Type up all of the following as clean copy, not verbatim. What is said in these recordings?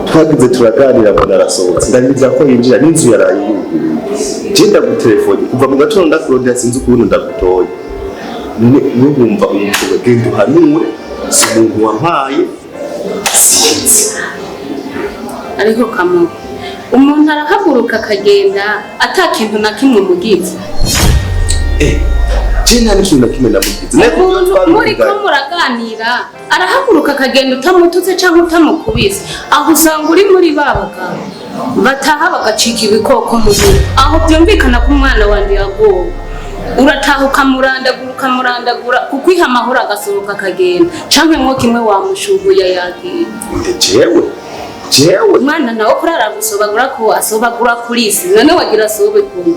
Twagize turaganira, mbona arasohotse, ndabibwira ko yinjira n'inzu yaraye yuguruye. Je ndagutelefone kuva mu gatondo, ndakurondera, sinzi ukuntu ndagutoye. None wumva umukobwa, genda uhanure, si umuntu wampaye, sinzi. Ariko kamuga, umuntu arahaguruka akagenda ata kintu na kimwe umugize. Je nta n'ikintu na kimwe namugize. Umuntu muriko muraganira arahaguruka akagenda utamututse cyangwa utamukubise. Aho usanga uri muri ba bagabo bataha bagacika ibikoko muhira. Aho byumvikana ko umwana wanjye yagowe. Urataha ukamurandagura, ukamurandagura, kukwiha amahoro, agasohoka akagenda, canke mwo kimwe wamushuhuye yagiye. Jewe? Umwana nawe kurara gusobagura, ko asobagura kuri isi, none wagira asobe kundi?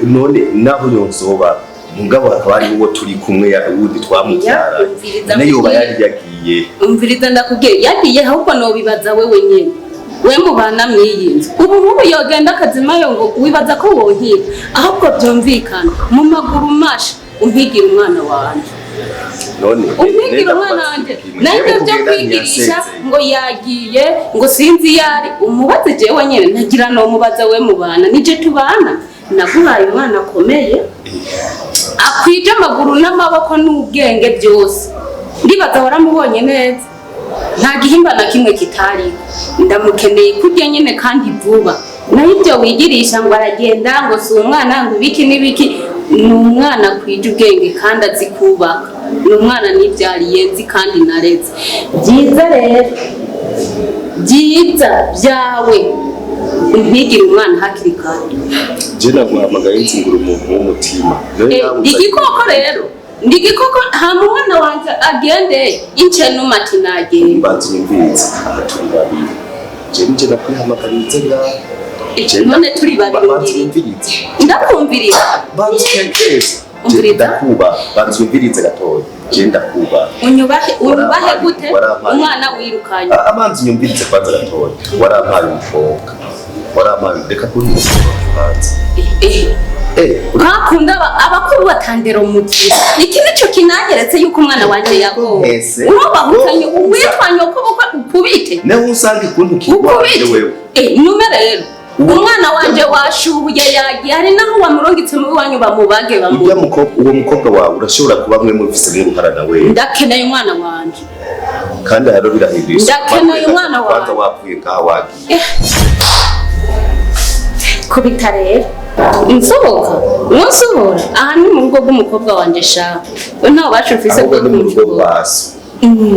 None naho yonzoba, mugabo hakaba hariho uwo turi kumwe wundi twamubyara. Umviriza. None yoba Mbwire. yari yagiye? Umviriza, ndakubwiye, yagiye. Ahubwo nobibaza wewe nyene, we mubana mw'iyi nzu. Ubu nk'ubu yogenda akazimayo ngo wibaza ko wonkira? Ahubwo byumvikana, mu maguru masha umpigira umwana wanje. None Umpigira umwana wanje. Nabyo byo kwigirisha ngo yagiye, ngo sinzi iyo ari, umubaze jewe nyene. Ntagira nomubaza, we mubana, nije tubana. Naguhaye umwana akomeye, akwije amaguru n'amaboko n'ubwenge byose. Ndibaza waramubonye neza, nta gihimba na kimwe kitari. Ndamukeneye kurya nyine kandi vuba. Naho ibyo wigirisha ngo aragenda, ngo si umwana, ngo ibiki n'ibiki, ni umwana akwije ubwenge kandi azi kubaka. Ni umwana nibyariye, nzi kandi nareze. Byiza rero, byiza byawe, umpigire umwana hakiri kare. Je naguhamagaye nzingura umuntu w'umutima. None nawe Ndi igikoko rero? Ndi igikoko? Hama umwana wanje agende incenuma ati nagenda. Mbanza unyumvirize, aha turi babiri. Je nije nakwihamagariye ngaha. None turi babiri? Banza unyumvirize. Ndakumviriza. Banza utekereze. Je Umviriza. ndakuba, banza unyumvirize gatoya. Je ndakuba. Unyubahe, unyubahe. Gute? Warampaye. Umwana wirukanye. Abanza unyumvirize kwanza gatoya. Warampaye umukobwa, warampaye, reka kuntumva kwanza. Kakunda abakuru batandera umutima. Iki nico kinanyeretse yuko umwana wanje yagowe. Ese. Urubahutanye uwitwa nyoko bukwe, ukubite. Naho usanga ikuntu kigwaje. Ukubite. Wewe. Nume rero umwana wanje washuhuye yagiye, hari naho wamurungitse mu wanyu bamubage. Ujya Bamu mukobwa, uwo mukobwa wawe urashobora kuba mwe mufise nk'uruhara na wewe. Ndakeneye umwana wanje. Kandi haro birahinduye isuku. Ndakeneye umwana Kwanza wawe. wapfuye ngaha wagiye. Kubita rero nsohoka, nsohora. Aha ni mu rugo rw'umukobwa wanje sha, we ntawe bacu ufise Ahubwo bwo ni mu rugo kumushobora. rwa so.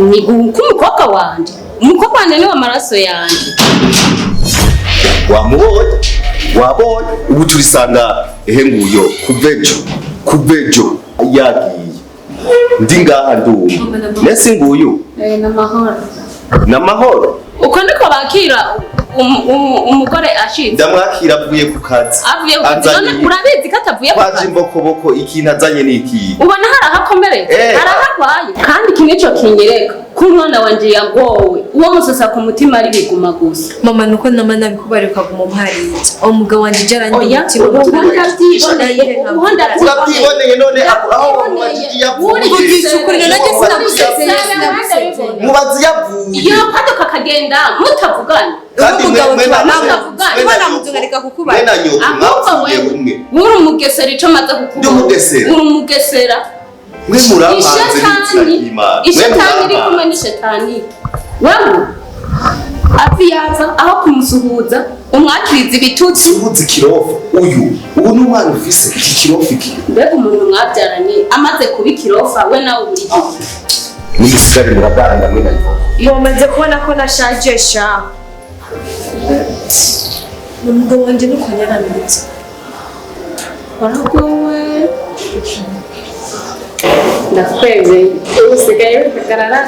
Ni k'umukobwa wanje. Umukobwa wanje niwe amaraso yanje. Wamubonye, wabonye ubu turisanga ehe nguyo. Kuva ejo yagiye, ndi ngaha ndumva nese nguyu. N'amahoro. N'amahoro. Uko niko bakira umugore ashitse? Ndamwakira avuye ku kazi. Avuye ku kazi? Azanye. None urabizi ko atavuye ku Kwaje kazi? imbokoboko, ikintu azanye ni iki? Ubona hari aho akomeretse? Hari aho arwaye? Kandi iki nico kinyereka ko umwana wanje yagowe. Uwo musosa ku mutima ari biguma gusa. Mama, nuko nama nabikubari ukaguma umpariye. Uwo mugabo wanje je arandi Oya. umutima. Ubu ndabyiboneye, ubu ndabyiboneye. Urabyiboneye none aho wamubajije iyo avuye? Mvugisha ukuri, none je sinagusezeye, sinagusezeye. Mubazi yavuye. Iyo kadoka kagenda mutavugana. Kandi Umugabo mwe na tubana. mwe na Tubana nyoko- muzungarika kukubara. mwe na nyoko Ahubwo mwapfuye wewe umwe. uri umugesera, ico maze Ndi kukubona. umugesera. Uri umugesera. Mwe muramanze n'izina Ishetani. ry'Imana. Mwe Ishetani iri kumwe muramanze. n'ishetani. Wewe avi yaza, aho kumusuhuza umwakiriza ibitutsi. Ubuze ikirofa uyu, ubu ni umwana ufise iki kirofa iki. Mbega umuntu mwabyaranye amaze kuba ikirofa, we nawe buri gihe. Nimusigare muraganda mwe na nyoko. Mumaze kubona ko nashaje sha. Umugabo wanje nuko yarameze. Waragowe, ndakwemeye, ubu usigaye wihagarara.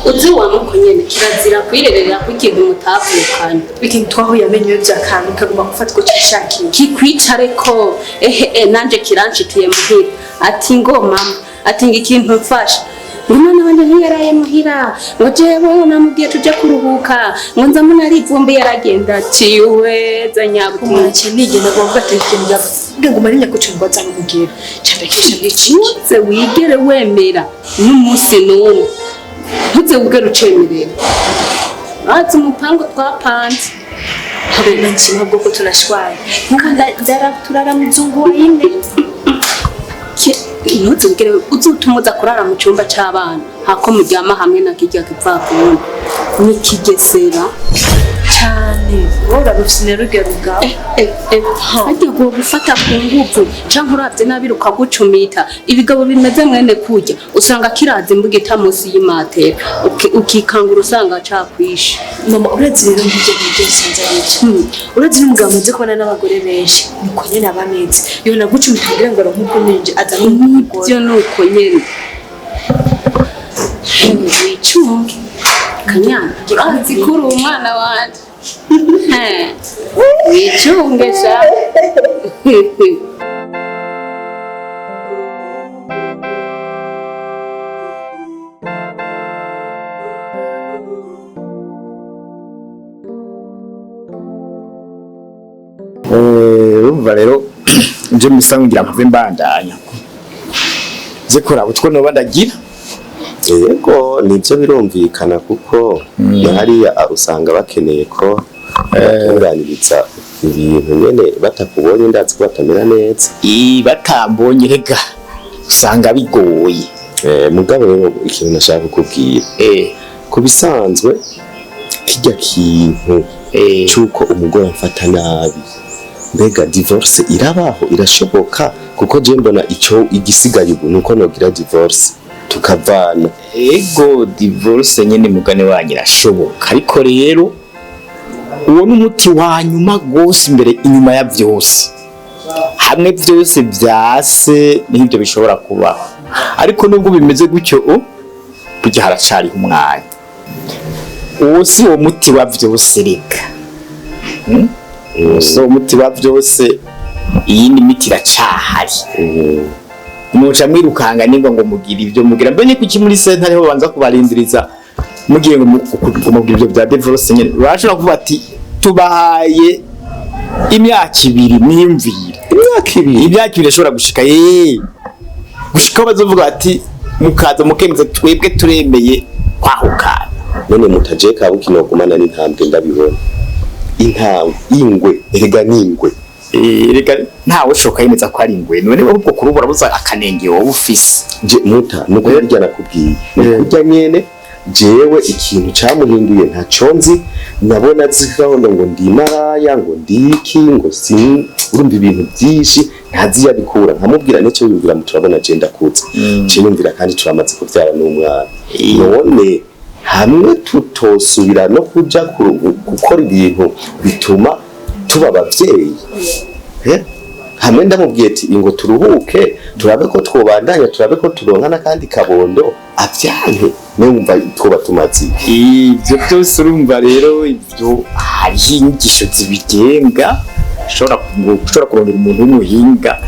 Uzi wa muko nyene, kirazira kwirerera ko ikintu mutavukanye. Ikintu twahuye amenyo by'akantu kaguma gufata uko cishakiye. Kikwicare ko ehe, nanje kiranshikiye muhira, ati ngo mama, ati ngo ikintu mfasha. Ngo umwana wanje ntiyaraye muhira, ngo jewe namubwiye tuje kuruhuka, ngo nza mbona ari ivumbi yaragenda ciweza nyabuti. Umuntu nigenda ngo mvuga ati ikintu yavuze ngo marinya kuca ngo azamubwira candakisha n'iki. Ntuze wigere wemera n'umunsi n'umwe, ntuze wigere ucemerera bazi umupango twapanze. Habona nshima bwoko tunashwaye turara muzungu wa ine. Ntuze wigere uzotuma uza kurara mu cyumba c'abana hako muryama hamwe na kirya kipfapfuni n'ikigesera cyane wowe urarufise rurya rugabo. Hagiye gufata ku nguvu canke uravye nabi rukagucumita. Ibigabo bimeze mwene kurya usanga kiraza imbugita munsi y'imatera, ukikangura usanga cakwishe. Mama, urazi rero nk'ibyo bintu byose nzaribyo. Urazi n'umugabo amaze kubona n'abagore benshi niko nyene aba ameze, iyo nagucumita kugira ngo aronke uko ninje aza n'umugore. Nivyo, nuko nyene wicunge kanyana, urazi ko uri umwana wanje. Wicunge sha. Urumva rero nje musa ngira mpave mbandanya nze kuraba utwo noba ndagira. Yego, nibyo birumvikana kuko na hariya usanga bakeneye ko batunganiriza ibintu nyene batakubonye, ndazi ko batamera neza. Batambonye rega usanga bigoye. Mugabo rero ikintu nashaka kukubwira, ku bisanzwe kirya kintu c'uko umugore amfata nabi, mbega divorce irabaho, irashoboka? Kuko je mbona ico igisigaye ubu nuko nogira divorce tukavana. Ego, divorce nyene mugane wanyu irashoboka, ariko rero uwo ni umuti wa nyuma gose, imbere inyuma ya vyose hamwe vyose vyase n'ibyo bishobora kubaho. Ariko nubwo bimeze gutyo, burya haracariho umwanya. Uwo si wo muti wa vyose reka. Uwo si wo muti wa vyose, iyindi miti iracahari. Muca mwirukanga ningwa ngo mugira ibyo mugira mbe ni kuki muri sentare ho babanza kubarindiriza mugiye ngo mugira ibyo bya divorce nyene? Urashobora kuvuga ati tubahaye imyaka 2 mwiyumvire. Imyaka 2? Imyaka 2 ishobora gushika, gushika aho bazovuga ati mukaza mukemeza twebwe turemeye kwahukana. None mutaje kabuki nogumana n'intambwe, ndabibona intambwe ingwe, erega n'ingwe. Reka ntawe ushoka yemeza ko ari ingwe. None wowe ubwo kurubura buza akanenge wowe ufise. Je muta nuko hirya nakubwiye ni kurya nyene, jewe ikintu camuhinduye ntaco nzi. Nabona zikahondo ngo ndi maraya, ngo ndiki, ngo si urumva ibintu byinshi ntazi yabikura. Nkamubwira n'icyo yumvira, muturabona je ndakuze ce yumvira, kandi turamaze kubyara n'umwana. None hamwe tutosubira no kuja gukora ibintu bituma tuba abavyeyi, hamwe ndamubwiye ati ingo turuhuke turabe ko twobandanya, turabe ko turonka n'akandi kabondo, avyanke numva twoba tumaze Ibyo byose urumva rero ibyo hariho inyigisho zibigenga, ushobora kurondera umuntu w'umuhinga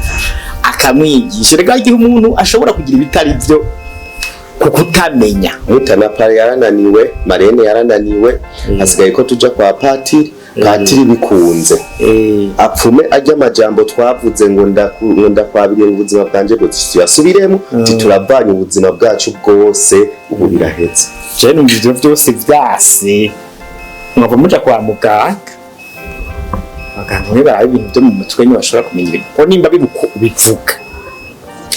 akamwigisha. Rega igihe umuntu ashobora kugira ibitari byo kukutamenya. Mutana pare yarananiwe, marene yarananiwe, hasigaye ko tuja kwa patiri. Patiri bikunze apfume ajya amajambo twavuze ngo ndakwabiriye ubuzima bwanje bwose yasubiremo, tituravanye ubuzima bwacu bwose ubu birahetse. Je numva ivyo vyose vyase mwava muja kwa muganga, abaganga nibo baraba ibintu vyo mu mutwe, nibo bashobora kumenya ibintu ko nimba biruko ubivuga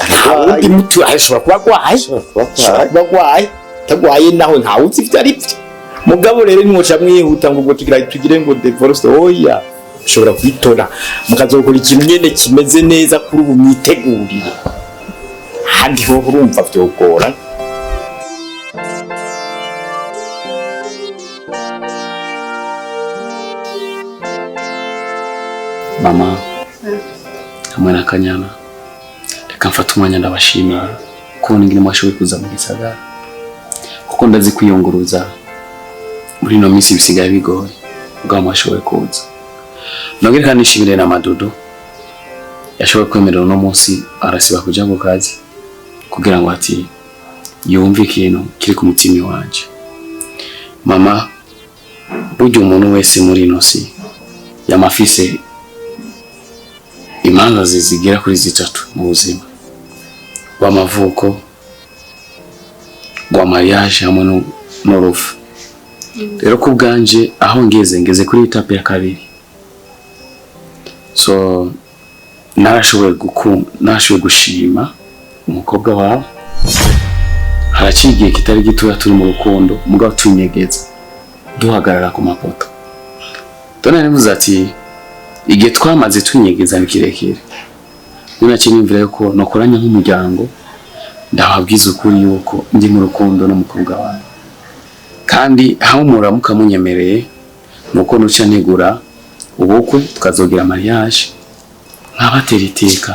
ntawundi muti. Ashobora kuba agwaye, ashobora kuba agwaye, atagwaye naho ntawuzi ivyo ari vyo. Mugabo rero nimwoca mwihuta ngo ubwo tugire ngo divorce, oya, ushobora kwitora mukazokora ikintu nyene kimeze neza kuri ubu mwitegurire, ahandi ho urumva vyogora. Mama hamwe na Kanyana, reka mfate umwanya ndabashimiye kubona ingene mwashoboye kuza mu gisagara, kuko ndazi kwiyunguruza muri ino minsi bisigaye bigoye, ubwo mwashoboye kuza. Nongere kandi nishimire na Madudu yashoboye kwemerera uno munsi arasiba kuja ku kazi kugira ngo ati Yumve ikintu kiri ku mutima wanje. Mama, burya umuntu wese muri ino si yamafise imanza zigera kuri zitatu mu buzima: rw'amavuko, rwa mariage hamwe n'urupfu. Rero ku bwanje aho ngeze kuri étape ya kabiri, so narashoboye gushima umukobwa wawe. Haraciye igihe kitari gitoya turi mu rukundo, mugabo tunyegeza duhagarara ku mapoto. Dore nivuze ati igihe twamaze tunyegeza ni kirekire, none niyumvira yuko nokoranya nk'umuryango ndababwiza ukuri yuko ndi mu rukundo n'umukobwa wawe, kandi aho muramuka munyemereye nuko nuca ntegura ubukwe tukazogira mariage, nkabatera iteka,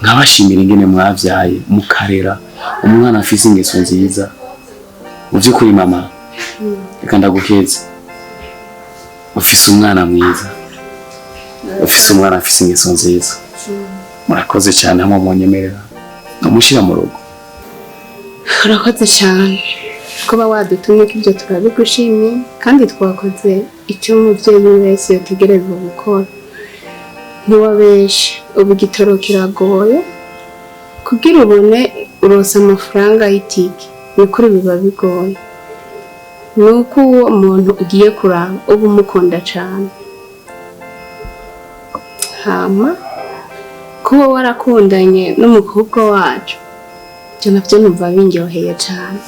nkabashimira ingene mwavyaye mukarera umwana afise ingeso nziza. Mu by'ukuri mama, reka ndagukeze, ufise umwana mwiza, ufise umwana afise ingeso nziza. Murakoze cyane hamwe munyemerera nkamushyira mu rugo. Urakoze cyane kuba wadutumye ko ibyo turabigushimye, kandi twakoze icyo umubyeyi wese yategerezwa gukora. Ntiwabeshe, ubu igitoro kiragoye kugira ubone uronse amafaranga y'itike, ni kuri biba bigoye. Ni uko uwo muntu ugiye kuraba uba umukunda cyane, hama kuba warakundanye n'umukobwa wacu, ibyo nabyo numva bindyoheye cyane.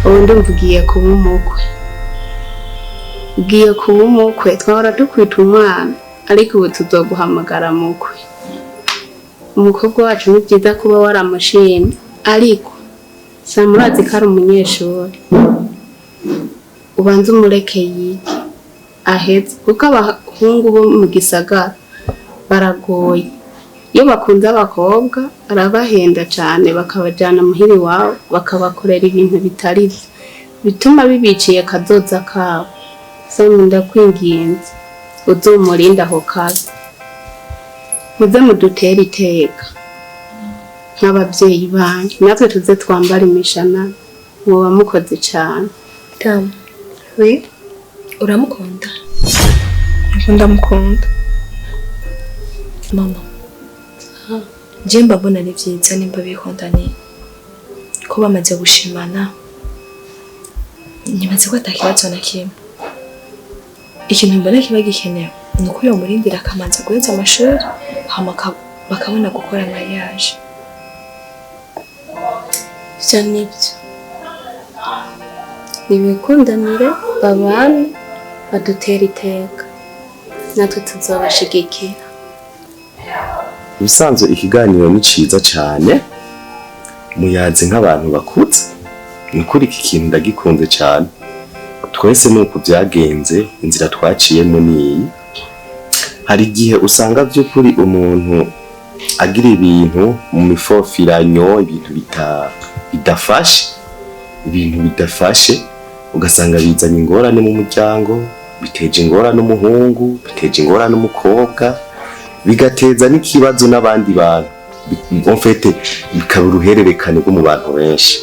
Ubu ndumva ugiye kuba umukwe, ugiye kuba umukwe. Twahora dukwita umwana, ariko ubu tuzoguhamagara mukwe. Umukobwa wacu ni byiza kuba waramushimye, ariko samurazi ko ari umunyeshuri, ubanze umureke yige ahetse, kuko abahungu bo mu gisagara baragoye. Iyo bakunze abakobwa barabahenda cyane, bakabajyana muhira iwabo, bakabakorera ibintu bitari byo bituma bibiciye kazoza kabo. Samu, ndakwinginze uzumurinde aho kabi, muze mudutere iteka nk'ababyeyi banyu, natwe tuze twambara imishanana. Muba mukoze cyane. Tamu, Oui, uramukunda? Ndamukunda. Mama, je mbabona ni vyiza nimba bikundaniye ko bamaze gushimana, ntibaze ko atakibazo na kimwe. Ikintu mbona kiba gikenewe ni uko yomurindira akamanza guheza amashuri, hama bakabona gukora mariage. Ibyo nibyo, nibikundanire babane badutere iteka, natwe tuzobashigikira. Ibisanzwe ikiganiro ni ciza cyane, muyaze nk'abantu bakuze. Ni ukuri iki kintu ndagikunze cyane. Twese nuko byagenze, inzira twaciyemo niyi. Hari igihe usanga by'ukuri umuntu agira ibintu mu mifofiranyo, ibintu bidafashe, ibintu bidafashe, ugasanga bizanye ingorane mu muryango, biteje ingorane umuhungu, biteje ingorane umukobwa, bigateza n'ikibazo n'abandi bantu. En fait bikaba uruhererekane rwo mu bantu benshi.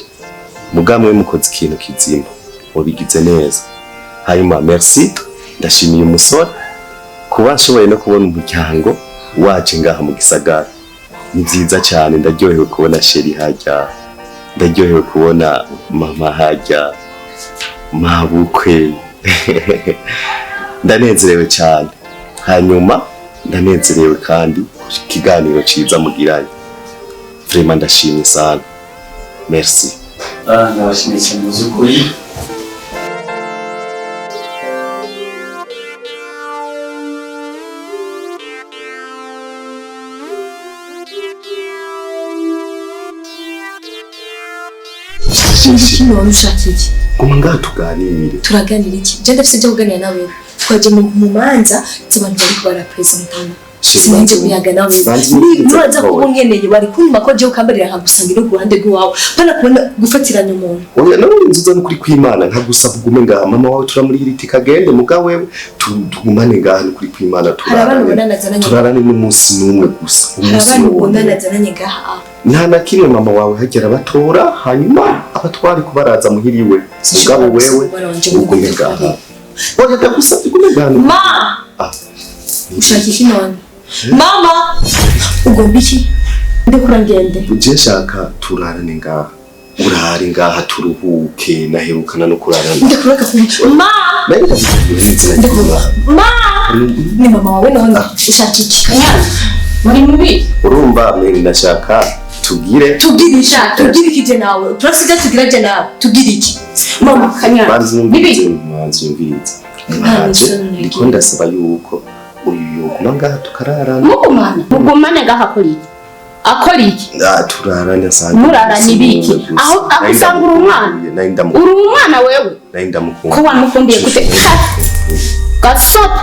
Mugamwe mukoze ikintu kizima, mubigize neza. Hanyuma merci, ndashimiye umusore kuba nshoboye no kubona umuryango waje ngaha mu gisagara. Ni byiza cyane, ndaryohewe kubona chéri hajya, ndaryohewe kubona mama hajya, mabukwe, ndanezerewe cyane. Hanyuma ndanezerewe kandi ikiganiro ciza mugiranye, vraiment ndashimye sana, merci. Ndabashimiye cyane mu by'ukuri. Ikindi wari ushaka iki? Guma ngaha tuganire. Turaganira iki? Je ndafise ibyo kuganira nawe. Twaje mu manza z'abantu bariko barapresentana, sinanje kuyaga nawe. Nuraza kuba unkeneye wari kunyuma ko jewe ukambarira nkagusangira ku ruhande rw'iwawe, pana kubona gufatiranya umuntu. Oya, nawe inzu uza n'ukuri kw'Imana nkagusaba ugume ngaha. Mama wawe turamurihira itike agende, muga wewe tugumane ngaha n'ukuri kw'Imana. Hari abantu turarane ubona nazananye turarane n'umunsi n'umwe gusa, hari umunsi abantu ubona n'umwe. nazananye ngaha. Nta na kimwe, mama wawe hagera abatora, hanyuma abatware kubaraza muhiriwe. Mugabo wewe ugume ngaha. Oya, ndagusabye ugume ngaha. Ma! Ah. Ushaka iki none? Mama, ugomba iki? Ndekura ngende. Je nshaka turarane ngaha, urare ngaha turuhuke, naherukana no kurarana. Ndekura gakumva. Ma! Nayo ndagusabye n'izina ry'Imana. Ma! Ni mama wawe none. Ushaka iki? Kanyana, muri mubi. Urumva mwene, ndashaka tugire Tubwire iki? Tubwire iki je nawe? Turafite ibyo tugira je nawe. Tubwire iki? Mama, Kanyana, Banza unyumvirize. bibi. Banza unyumvirize. Nta Ntaje musoni. ndiko ndasaba yuko uyu yoguma ngaha tukararana. Mugumane, mugumane ngaha, akora iki? Akora iki? Ah, turarane asange. Murarana ibiki? Aho usanga uri umwana. Nari ndamukunda. Uri umwana wewe. Nari ndamukunda. Ko wamukundiye gute? Gasopo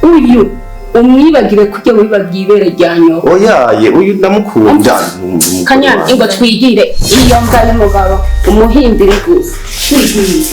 uyu umwibagire kujya wibagiye ibere rya nyoko. Oyaye, uyu ndamukunda. Kanyana, ingo twigire iyo mbwa y'umugabo umuhimbire gusa. Twigire.